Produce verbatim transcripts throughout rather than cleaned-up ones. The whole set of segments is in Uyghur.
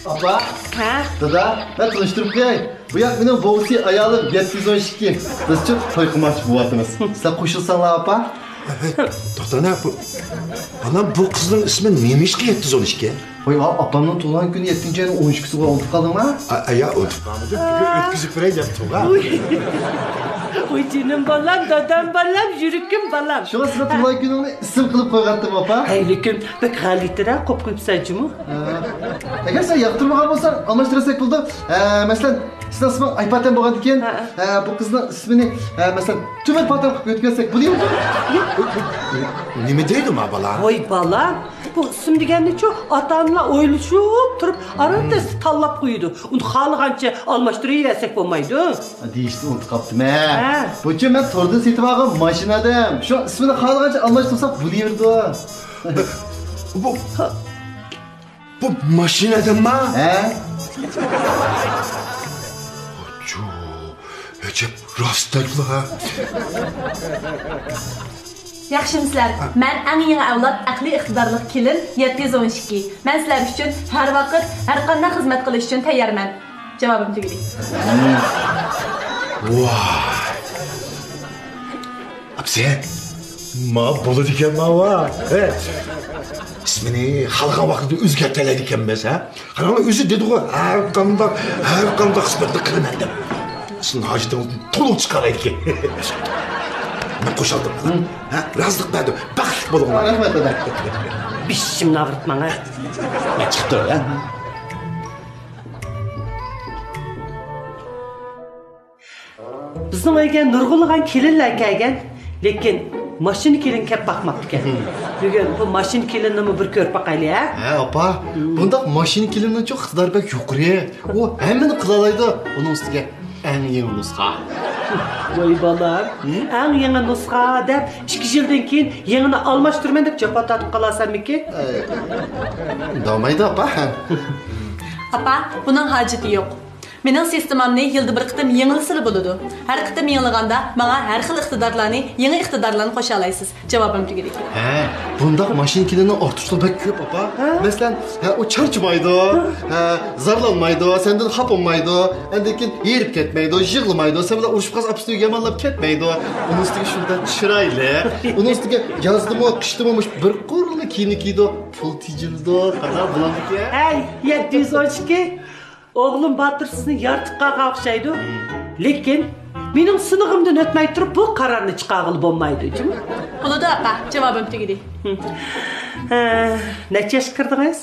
ئاپا، ھە؟ دادا، مەن تونۇشتۇرۇپ قوياي. بۇ ياق مېنىڭ بوۋىسى، ئايالىم يەتتە يۈز ئون ئىككى. بىزچۇ توي قىلماقچى بولۇۋاتىمىز. سىلەر قوشۇلساڭلار، ئاپا. توختاڭ، بۇ، ئانام، بۇ قىزنىڭ ئىسمى نېمە ئىشقا يەتتە يۈز ئون ئىككى؟ ۋاي، ئاپامنىڭ تۇغۇلغان كۈنى يەتتىنچى ئاينىڭ ئون ئىككىسى، ئۇنتۇپ قالدىڭما؟ ئايا، ئۇنتۇپ قالمىدىم. بۈگۈن ئۆتكۈزۈپ بېرەي دەپ تۇرغان. ۋاي جېنىم بالام، دادام بالام، يۈرىكىم بالام. شۇڭا سېنىڭ تۇغۇلغان كۈنۈڭنى ئىسىم قىلىپ قويغانتىم، ئاپا. ھەي، لېكىن بەك غەلىتىرەك قويۇپ قويۇپسەن جۇمۇ. ئەگەر سەن ياقتۇرمىغان بولساڭ، ئالماشتۇرساق بولىدۇ. ئە، مەسىلەن، سېنىڭ ئىسمىڭ ئايپاتەم بولغاندىكىن، ھە، ھە. ئە، بۇ قىزنىڭ ئىسمىنى، ئە، مەسىلەن، تۆمۈر پاتەم قىلىپ يۆتكەلسەك بولۇيمۇ؟ نېمە دەيدۇ ما بالا؟ ۋاي بالام، بۇ ئىسىم دېگەننىچۇ ئاتا-ئانىلار ئويلىشىپ تۇرۇپ ئاران تەستە تاللاپ قويىدۇ. ئۇنى خالىغانچە ئالماشتۇرۇۋەرسەك بولمايدۇ. دېيىشنى ئۇنتۇپ قاپتىمەن. ھە. بۇ چۈ مەن توردىن سېتىۋالغان ماشىنا ئادەم. شۇ ئىسمىنى خالىغانچە ئالماشتۇرساق بولۇۋېرىدۇ. بۇ، بۇ ماشىنا ئادەمما؟ ھە؟ جۇ، ئەجەب راست دەپلا. ياخشىمۇسىلەر؟ مەن ئەڭ يېڭى ئەۋلاد، ئەقلىي ئىقتىدارلىق كېلىن يەتتە يۈز ئون ئىككى. مەن سىلەر ئۈچۈن ھەر ۋاقىت، ھەر قانداق خىزمەت قىلىش ئۈچۈن تەييارمەن. جاۋابىم تۈگىدى. ۋاي. ئاپىسى، ما بولىدىكەن ماۋا. ھە. ئىسمىنى خالىغان ۋاقتىدا ئۆزگەرتەلەيدىكەنمىز، ھە؟ قاراڭلار، ئۆزى دېدىغۇ، ھەر قانداق، ھەر قانداق خىزمەتنى قىلىمەن دەپ. سىزنىڭ ھاجىتىڭىزنى تولۇق چىقارايدىكەن. مەن قوشالدىم. ھە، رازىلىق بەردىم. بەختلىك بولۇڭلار. رەھمەت، دادا. بېشىمنى ئاغرىتماڭ، ھە. مەن چىقىپ تۇراي، ھە. بىزنىڭ ئۆيگە نۇرغۇنلىغان كېلىنلەر كەلگەن، لېكىن ماشىنا كېلىن كەپ باقماپتىكەن. بۈگۈن بۇ ماشىنا كېلىننىمۇ بىر كۆرۈپ باقايلى، ھە؟ ھە، ئاپا، بۇنداق ماشىنا كېلىننىڭچۇ ئىقتىدارى بەك يۇقىرى. ئۇ ھەممىنى قىلالايدۇ. ئۇنىڭ ئۈستىگە ئەڭ يېڭى نۇسخا. ۋاي بالام، ئەڭ يېڭى نۇسخا دەپ، ئىككى يىلدىن كېيىن يېڭىنى ئالماشتۇرىمەن دەپ جاپا تارتىپ قالارسەنمىكىن؟ ئىندىمايدۇ، ئاپا. ئاپا، بۇنىڭ ھاجىتى يوق. مېنىڭ سىستېمامنى يىلدا بىر قېتىم يېڭىلىسىلا بولىدۇ. ھەر قېتىم يېڭىلىغاندا ماڭا ھەر خىل ئىقتىدارلارنى، يېڭى ئىقتىدارلارنى قوشالايسىز. جاۋابىم تۈگىدى. ھە، بۇنداق ماشىنا كېلىننىڭ ئارتۇقچىلىقى بەك كۆپ، ئاپا. ھە؟ مەسىلەن، ھە، ئۇ چارچىمايدۇ، ھە، زارلانمايدۇ، سەندىن خاپا بولمايدۇ، ئاندىن كېيىن ھېرىپ كەتمەيدۇ، يىغلىمايدۇ، سەن بىلەن ئۇرۇشۇپ قالسا ئاپىسىنى يامانلاپ كەتمەيدۇ. ئۇنىڭ ئۈستىگە شۇنداق چىرايلىق. ئۇنىڭ ئۈستىگە يازدىمۇ، قىشتىمۇ مۇشۇ بىر قۇرلا كىيىمنى كىيىدۇ، پۇل تېجىلىدۇ، قانداق بولامدىكەن؟ ھەي، يەتتە يۈز ئون ئىككى. ئوغلۇم باتۇر سىزنى يارىتىپ قالغان ئوخشايدۇ. لېكىن مېنىڭ سىنىغىمدىن ئۆتمەي تۇرۇپ بۇ قارارنى چىقارغىلى بولمايدۇ، جۇمۇ. بولىدۇ، ئاپا، جاۋابىم تۈگىدى. ھە، نەچچە ياشقا كىردىڭىز؟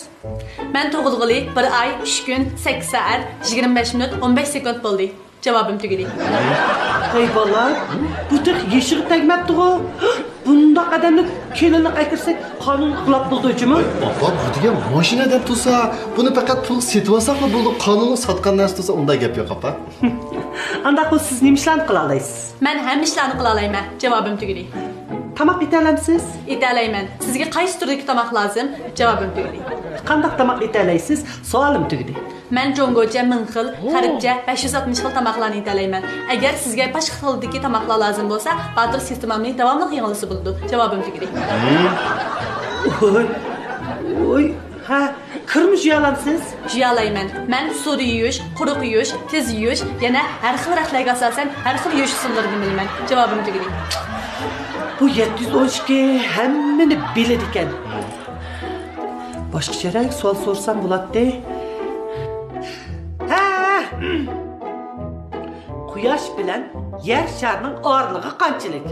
مەن تۇغۇلغىلى بىر ئاي، ئۈچ كۈن، سەككىز سائەت، يىگىرمە بەش مىنۇت، ئون بەش سېكۇنت بولدى. جاۋابىم تۈگىدى. ۋاي بالام، بۇ تېخى يېشىغا تەگمەپتىغۇ. بۇنداق ئادەمنى كېلىنلىك ئەكىرسەك، قانۇنغا خىلاپ بولىدۇ جۇمۇ. ئاپا، بۇ دېگەن ماشىنا ئادەم تۇرسا، بۇنى پەقەت پۇلغا سېتىۋالساقلا بولىدۇ، قانۇنغا ساتقان نەرسە تۇرسا، ئۇنداق گەپ يوق، ئاپا. ئانداق بولسا سىز نېمە ئىشلارنى قىلالايسىز؟ مەن ھەممە ئىشلارنى قىلالايمەن. جاۋابىم تۈگىدى. تاماق ئېتەلەمسىز؟ ئېتەلەيمەن. سىزگە قايسى تۈردىكى تاماق لازىم؟ جاۋابىم تۈگىدى. قانداق تاماق ئېتەلەيسىز؟ سوئالىم تۈگىدى. مەن جۇڭگوچە مىڭ خىل، غەربچە بەش يۈز ئاتمىش خىل تاماقلارنى ئېتەلەيمەن. ئەگەر سىزگە باشقا خىلدىكى تاماقلار لازىم بولسا، باتۇر سىستېمامنى داۋاملىق يېڭىلىسا بولىدۇ. جاۋابىم تۈگىدى. ۋوي، ۋوي، ھە، كىرمۇ يۇيالامسىز؟ يۇيالايمەن. مەن سۇدا يۇيۇش، قۇرۇق يۇيۇش، تېز يۇيۇش، يەنە ھەر خىل رەختلەرگە ئاساسەن ھەر خىل يۇيۇش ئۇسۇللىرىنى بىلىمەن. جاۋابىم تۈگىدى. بۇ يەتتە يۈز ئون ئىككى ھەممىنى بىلىدىكەن. باشقىچە سوئال سورىسام بولاتتى. ھە! قۇياش بىلەن يەر شارىنىڭ ئارىلىقى قانچىلىك؟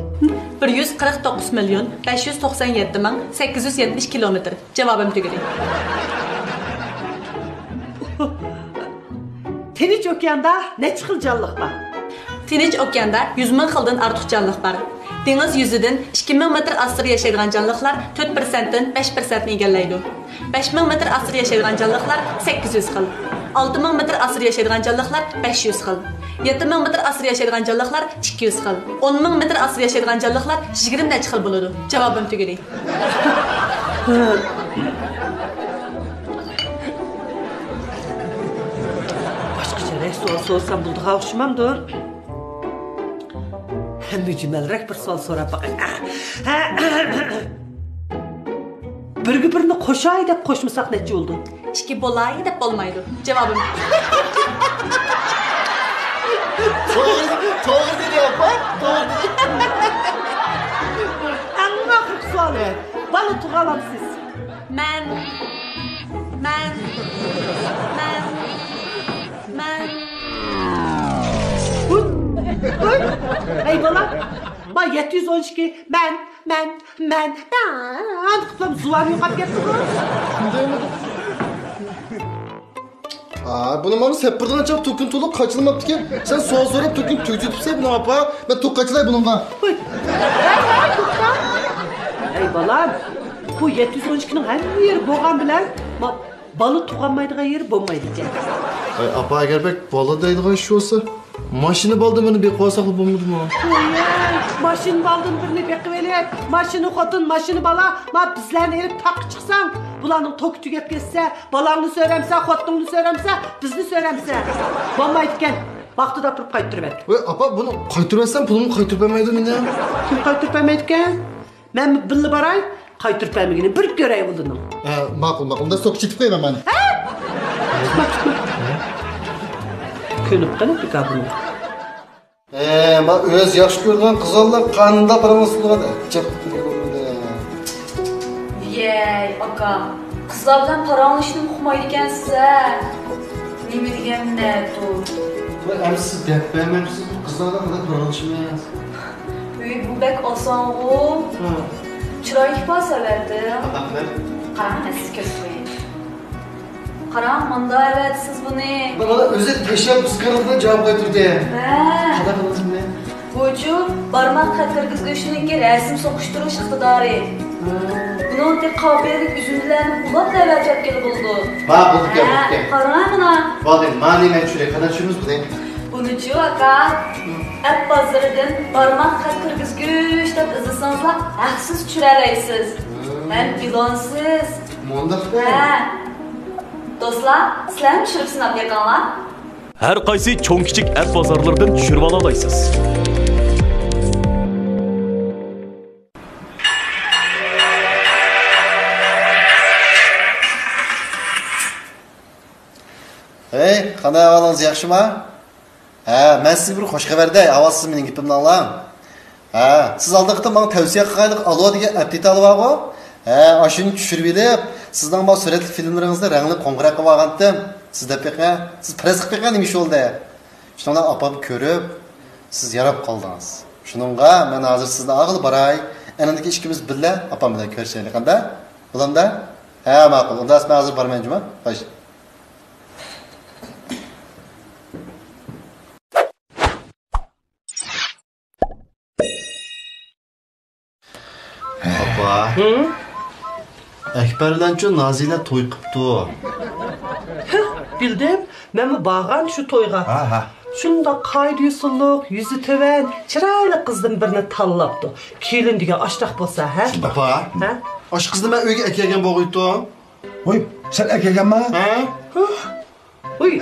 بىر يۈز قىرىق توققۇز مىليون بەش يۈز توقسان يەتتە مىڭ سەككىز يۈز يەتمىش كىلومېتىر. جاۋابىم تۈگىدى. تىنچ ئوكياندا نەچچە خىل جانلىق بار؟ تىنچ ئوكياندا يۈز مىڭ خىلدىن ئارتۇق جانلىق بار. دېڭىز يۈزىدىن ئىككى مىڭ مېتىر ئاستىدا ياشايدىغان جانلىقلار تۆت پىرسەنتتىن بەش پىرسەنتنى ئىگىلەيدۇ. بەش مىڭ مېتىر ئاستىدا ياشايدىغان جانلىقلار سەككىز يۈز خىل. ئالتە مىڭ مېتىر ئاستىدا ياشايدىغان جانلىقلار بەش يۈز خىل. يەتتە مىڭ مېتىر ئاستىدا ياشايدىغان جانلىقلار ئىككى يۈز خىل. ئون مىڭ مېتىر ئاستىدا ياشايدىغان جانلىقلار يىگىرمە نەچچە خىل بولىدۇ. جاۋابىم تۈگىدى. باشقىچە سوئال سورىسام بولىدىغان ئوخشىمامدۇ؟ مۈجمەلرەك بىر سوئال سوراپ باقاي. بىرگە بىرنى قوشاي دەپ قوشمىساق نەچچە بولىدۇ؟ ئىككى بولاي دەپ بولمايدۇ. جاۋابىم. توغرا، توغرا دېدى ئاپا، توغرا دېدى. ئەڭ ئاخىرقى سوئال. بالا تۇغالامسىز؟ مەن، مەن، مەن، مەن. ھۇي، ھۇي. ئەي بالا، ما يەتتە يۈز ئون ئىككى، مەن، مەن، مەن، مەن قىپلام زۇۋان يوقاپ كەتتىغۇ. ھا، بۇنى مانا سەپپىردىغان چاغ تۇكۇن تولۇق قاچىلىماپتىكەن. سەن سوئال سوراپ تۇكۇن تۈگىتىپسەن بۇنىڭ ئاپا. مەن توك قاچىلاي بۇنىڭغا. ھوي. ھەي، ھەي، توختا. ھەي، بالام، بۇ يەتتە يۈز ئون ئىككىنىڭ ھەممە يېرى بولغان بىلەن، ما-، بالا تۇغالمايدىغان يېرى بولمايدىكەن. ھەي، ئاپا، ئەگەر بەك بالا دەيدىغان ئىش بولسا، ماشىنا بالدىن بىرنى بېقىۋالساقلا بولمىدىمۇ؟ ھوي، ماشىنا بالدىن بىرنى بېقىۋېلىپ، ماشىنا خوتۇن، ماشىنا بالا، ما بىزلەرنى ئېلىپ تاغقا چىقساڭ، بۇلارنىڭ توكى تۈگەپ كەتسە، بالاڭنى سۆرەمسە، خوتۇنۇڭنى سۆرەمسە، بىزنى سۆرەمسە؟ بولمايدىكەن. ۋاقتىدا تۇرۇپ قايتۇرۇۋەت. ۋاي، ئاپا، بۇنى قايتۇرۇۋەتسەم، پۇلۇمنى قايتۇرۇپ بەرمەيدۇ مېنىڭ. كىم قايتۇرۇپ بەرمەيدىكەن؟ مەنمۇ بىللە باراي، قايتۇرۇپ بەرمىگىنى بىر كۆرەي ئۇلىنىڭ. ھە، ماقۇل، ماقۇل. ئۇندا سوكا چېتىپ قويىمەن مانا. ھە؟ تۇتما، تۇتما. كۆنۈپ قېلىپتۇ بۇنىڭ. ئە، ما ئۆزى ياخشى كۆرىدىغان قىزلار قانداق بىرىڭلار سۇلىغان ئەجەب. يەي، ئاكا، قىزلار بىلەن پاراڭلىشىشنى ئۇقمايدىكەنسىز ھە؟ نېمە دېگەن نەتۇ؟ ۋاي، ئەمىسە سىز دەپ بەرمەمسىز، قىزلار بىلەن قانداق پاراڭلىشىمىز؟ ئۆي، بۇ بەك ئاسانغۇ. ھە. چىرايلىق پاس ئەۋەتتىم. قانداق قىلىپ؟ قاراڭ، مەن سىزگە كۆرسىتىۋېرەي. قاراڭ، ماندا ئەۋەتسىز بۇنى. مانا ئۆزى تەشەببۇسكارلىقىدىن جاۋاب قايتۇردى. ھە. قانداق قىلىمىز بۇنى؟ بۇچۇ بارماق خەت كىرگۈزگۈچنىڭكى رەسىم سوقۇشتۇرۇش ئىقتىدارى. ھە. بۇنىڭدەك قاپىيەلىك ئۈزۈندىلەرنى ئۇلاپلا ئەۋەتىۋەتكىلى بولىدۇ. ھە، بولدىكەن، ھە، بولدىكەن. قاراڭ مانا. بولدى، مانى مەن چۈشۈرەي. قانداق چۈشۈرىمىز بۇنى؟ بۇنىچۇ ئاكا، ئەپ بازىرىدىن بارماق خەت كىرگۈزگۈچ دەپ ئىزدىسىڭىزلا ھەقسىز چۈشۈرەلەيسىز. ھە. ھەم ئېلانسىز. مۇنداق. ھە. دوستلار، سىلەرمۇ چۈشۈرۈپ سىناپ بېقىڭلار. ھەر قايسى چوڭ-كىچىك ئەپ بازارلىرىدىن چۈشۈرۈۋالالايسىز. ھەي، قانداق ئەھۋالىڭىز، ياخشىما؟ ھە، مەن سىزگە بىر خۇش خەۋەر دەي، ئاۋۋال سىز مېنىڭ گېپىمنى ئاڭلاڭ. ھە، سىز ئالدىنقى قېتىم ماڭا تەۋسىيە قىلغانلىق ئالوا دېگەن ئەپتىتالى بارغۇ؟ ھە، ئاشۇنى چۈشۈرۈۋېلىپ، سىزنىڭ بۇ سۈرەتلىك فىلىملىرىڭىزنى رەڭلىك قوڭغۇراق قىلىۋالغانتىم. سىز دەپ بېقىڭ، سىز پەرەز قىلىپ بېقىڭ، نېمە ئىش بولدى؟ شۇنىڭ بىلەن ئاپام كۆرۈپ، سىز ياراپ قالدىڭىز. شۇنىڭغا مەن ھازىر سىزنى ئالغىلى باراي. ئەنىڭدىكى ئىككىمىز بىللە ئاپام بىلەن كۆرۈشەيلى، قانداق؟ بولامدا؟ ھە، ماقۇل. ئۇندا مەن ھازىر بارىمەن جۇما. خوش. ئاپا. ھىم؟ ئەكبەر بىلەنچۇ نازىلە توي قىپتۇ. ھە، بىلدىم. مەنمۇ بارغان شۇ تويغا. ھە، ھە. شۇنداق قائىدە-يوسۇنلۇق، يۈزى تۆۋەن، چىرايلىق قىزدىن بىرنى تاللاپتۇ. كېلىن دېگەن ئاشتاق بولسا، ھە؟ ئاپا. ھە؟ ئاشۇ قىزنى مەن ئۆيگە ئەكەلگەن بولغىيتتۇم. ۋوي، سەن ئەكەلگەنما؟ ھە؟ ھە؟ ۋوي،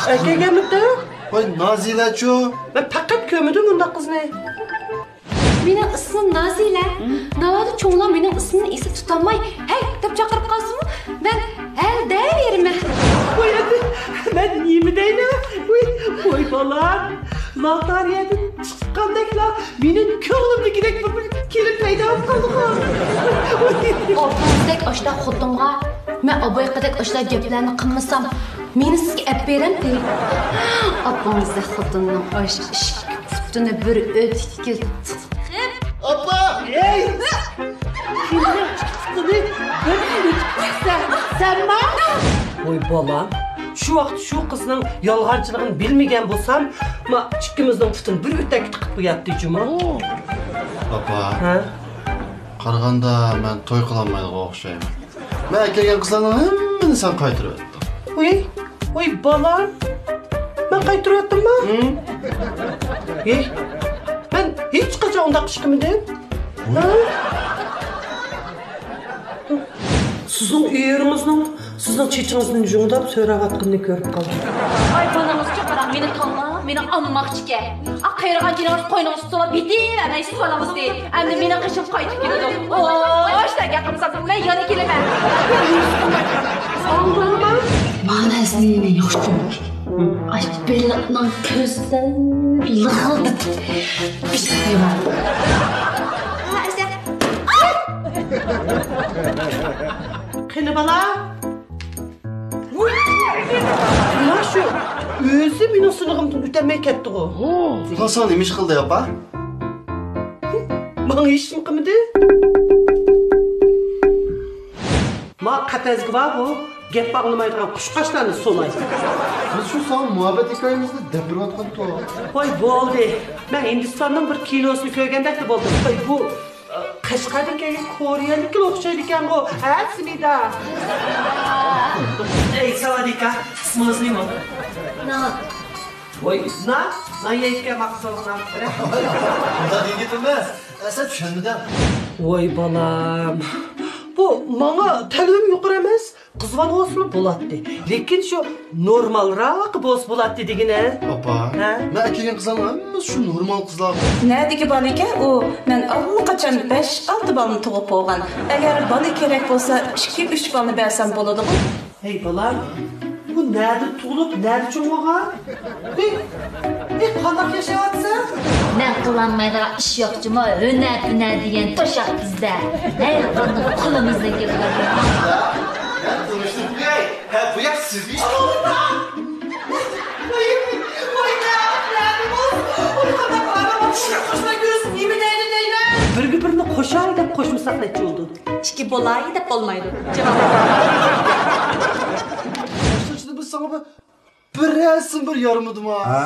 ئەكەلگەنمىدى؟ ۋوي، نازىلەچۇ؟ مەن پەقەت كۆرمىدىم ئۇنداق قىزنى. مېنىڭ ئىسمىم نازىلە. ناۋادا چوڭلار مېنىڭ ئىسمىمنى ئېسىدە تۇتالماي، ھەي دەپ چاقىرىپ قالسىمۇ، مەن ھە دەۋېرىمەن. ۋوي، ئەمدى مەن نېمە دەيمەن؟ ۋوي، ۋوي بالام، لاتارىيەدىن چىققاندەكلا مېنىڭ كۆڭلۈمدىكىدەك بىر، بىر كېلىن پەيدا بولۇپ قالدىغۇ. ئاپىڭىزدەك ئاشۇنداق خوتۇنغا مەن ئابايقىدەك ئاشۇنداق گەپلەرنى قىلمىسام، مېنى سىزگە ئەپ بېرەمتى؟ ئاپىڭىزدەك خوتۇننىڭ ئاشۇ ئىشىك پۇتىنى بىر ئۆتكىلى تىقىپ. ئاپا! ھەي! پۇتىنى بىر ئۆتكۈزسە، سەنما؟ ۋوي بالام، شۇ ۋاقىت شۇ قىزنىڭ يالغانچىلىقىنى بىلمىگەن بولسام، ما ئىككىمىزنىڭ پۇتىنى بىر ئۆتەككە تىقىپ قوياتتى جۇمۇ. ئاپا، ھە؟ قارىغاندا مەن توي قىلالمايدىغان ئوخشايمەن. مەن ئەكەلگەن قىزلارنىڭ ھەممىنى سەن قايتۇرۇۋەتتىڭ. ۋوي، ۋوي بالام، مەن قايتۇرۇۋەتتىممۇ؟ ھىم؟ ھېي، مەن ھېچقاچان ئۇنداق ئىش قىلمىدىم. ھە؟ سىزنىڭ ئېرىڭىزنىڭ سىزنىڭ چېچىڭىزدىن جۇڭداپ سۆرەۋاتقىنىنى كۆرۈپ قالدىم. ئاي بالىڭىزچۇ، قاراڭ، مېنى تاللاپ. مېنىڭ ئامماقچىكەن. ئا، قېرىغان جېنىڭىز قوينىڭىزغا سولاپ يېتىۋەرمەيسىز بالىڭىزنى. ئەمدى مېنىڭ قېشىم قايتىپ كېلىدۇ. ئوي، شۇنداق گەپ قىلسام، مەن يەنە كېلىمەن. مانا سېنى ياخشى. ئاش بېلىقنىڭ كۆزىدە لىغىلدىتىپ پىشىپ قويغان. قېنى بالا؟ ۋۇي! مانا شۇ ئۆزى مېنىڭ سىنىغىمدىن ئۆتەلمەي كەتتىغۇ. خۇدا ساڭا نېمە ئىش قىلدى، ئاپا؟ ماڭا ھېچنېمە قىلمىدى. ما قەپەسكە بارغۇ، گەپ ئاڭلىمايدىغان قۇشقاچلارنى سولاي. بىز شۇ ساڭا مۇھەببەت ھېكايىمىزنى دەپ بېرىۋاتقانتۇق. ۋاي، بولدى. مەن ھىندىستاننىڭ بىر كىنوسىنى كۆرگەندەكلا بولدۇم. ۋاي، بۇ قەشقەردىن كەلگەن كورېيەلىككە ئوخشايدىكەنغۇ، ھە، سىمىدا؟ ئەي، ساۋادىكا، ئىسمىڭىز نېمە؟ نان. ۋاي، نان؟ نان يەيدىكەن، ماقۇل، نان. ئۇنداق دېگىنىم ئەمەس. ئەسلى چۈشەنمىدىڭ. ۋاي، بالام. بۇ ماڭا تەلىپىم يۇقىرى ئەمەس. قىزۋال بولسىمۇ بولاتتى. لېكىن شۇ نورمالراق بولسا بولاتتى دېگىنە. ئاپا، ھە؟ مەن ئەكەلگەن قىزلارنىڭ ھەممىسى شۇ نورمال قىزلار. نەدىكى بالىكەن ئۇ؟ مەن ئاللىقاچان بەش-ئالتە بالىنى تۇغۇپ بولغان. ئەگەر بالا كېرەك بولسا، ئىككى-ئۈچ بالىنى بەرسەم بولىدىغۇ. ھەي بالام، بۇ نەدە تۇغۇلۇپ، نەدە چوڭ بولغان؟ ھەي، ھەي، قانداق ياشاۋاتىسەن؟ مەن قىلالمايدىغان ئىش يوق جۇمۇ، ھۈنەر-پۈنەر دېگەن توشاق بىزدە. ھەر قانداق قولىمىزدىن كېلىدۇ. ھە، بۇ ياق سىزنى. بىرگە-بىرنى قوشاي دەپ قوشمىساق نەچچە بولدى؟ ئىككى بولاي دەپ بولمايدۇ. جاۋاب. باشلىقچىدا بىز ساڭا بىر بىر رەسىم بىر يارىمىدىما؟ ھە؟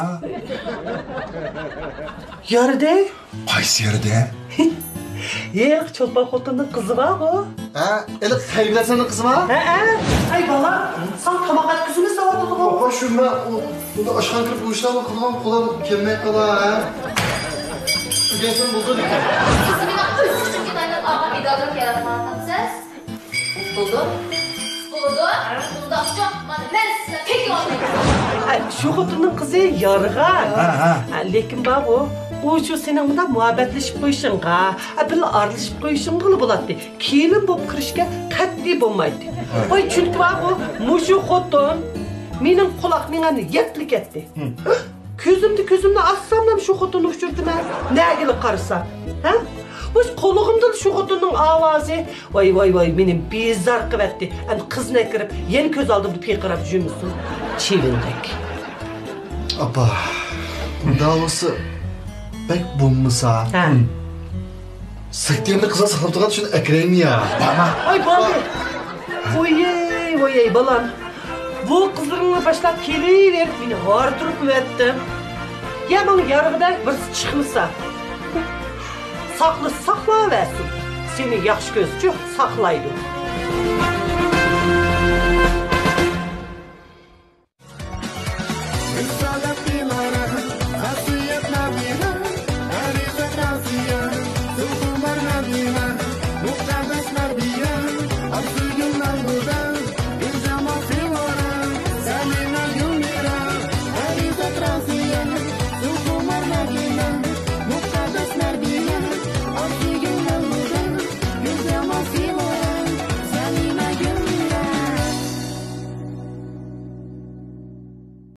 يارىدى؟ قايسى يارىدى؟ ھېلىقى چولپان خوتۇننىڭ قىزى بارغۇ. ھە؟ ھېلىقى خەيبىلەسەننىڭ قىزىما؟ ھە، ھە. ئەي بالا، ساڭا تاماق ئەتكۈزىمىز دەۋاتىدىغۇ. ئاپا، شۇ مەن ئۇ، ئۇندا ئاشخانا كىرىپ ئۇ ئىشلارنى قىلغان قولۇم كەلمەي قالا، ھە؟ ئۆگەنسەم بولىدۇ لېكىن. سىز مېنىڭ ئۆز كۈچۈمگە تايىنىپ ئالغان مېدالىمنى ياراتمايۋاتامسىز؟ بولدى. بولدى. ئۇنداقچۇ، مانا مەن سىزنى تېگىۋالدىم. ئەي، شۇ خوتۇننىڭ قىزى يارىغان. ھە، ھە. ھە، لېكىن بارغۇ، ئۇ شۇ سېنىڭ بىلەن مۇھەببەتلىشىپ قويۇشۇڭغا، ھە، بىللە ئارىلىشىپ قويۇشۇڭغىلا بولاتتى. كېلىن بولۇپ كىرىشكە قەتئىي بولمايتتى. ھە. ۋاي، چۈنكى بارغۇ، مۇشۇ خوتۇن مېنىڭ قۇلاق مېڭەمنى يەپلا كەتتى. ھە. كۆزۈمدە كۆزۈمنى ئاچساملا شۇ خوتۇننى ئۇچرىتىمەن. نەگىلا قارىسام. ھە؟ مۇشۇ قۇلىقىمدىلا شۇ خوتۇننىڭ ئاۋازى. ۋاي، ۋاي، ۋاي، مېنى بىزار قىلىۋەتتى. ئەمدى قىزنى ئەكىرىپ، يەنە كۆز ئالدىمدا پىرقىراپ يۈرمىسۇن. چىۋىندەك. ئاپا، مۇنداق بولسا بەك بولمىسا. ھە. سەكتەمدە قىزلار ساقلاپ تۇرغان شۇنى ئەكىرەيمۇ يا؟ ۋاي، بالدى. ۋويەي، ۋويەي، بالام. بۇ قىزلىرىڭنى باشلاپ كېلىۋېرىپ مېنى ھاردۇرۇپ ئەتتىڭ. يا ماڭا يارىغۇدەك بىرسى چىقمىسا. ساقلىسا ساقلاۋەرسۇن. سېنى ياخشى كۆرسىچۇ ساقلايدۇ.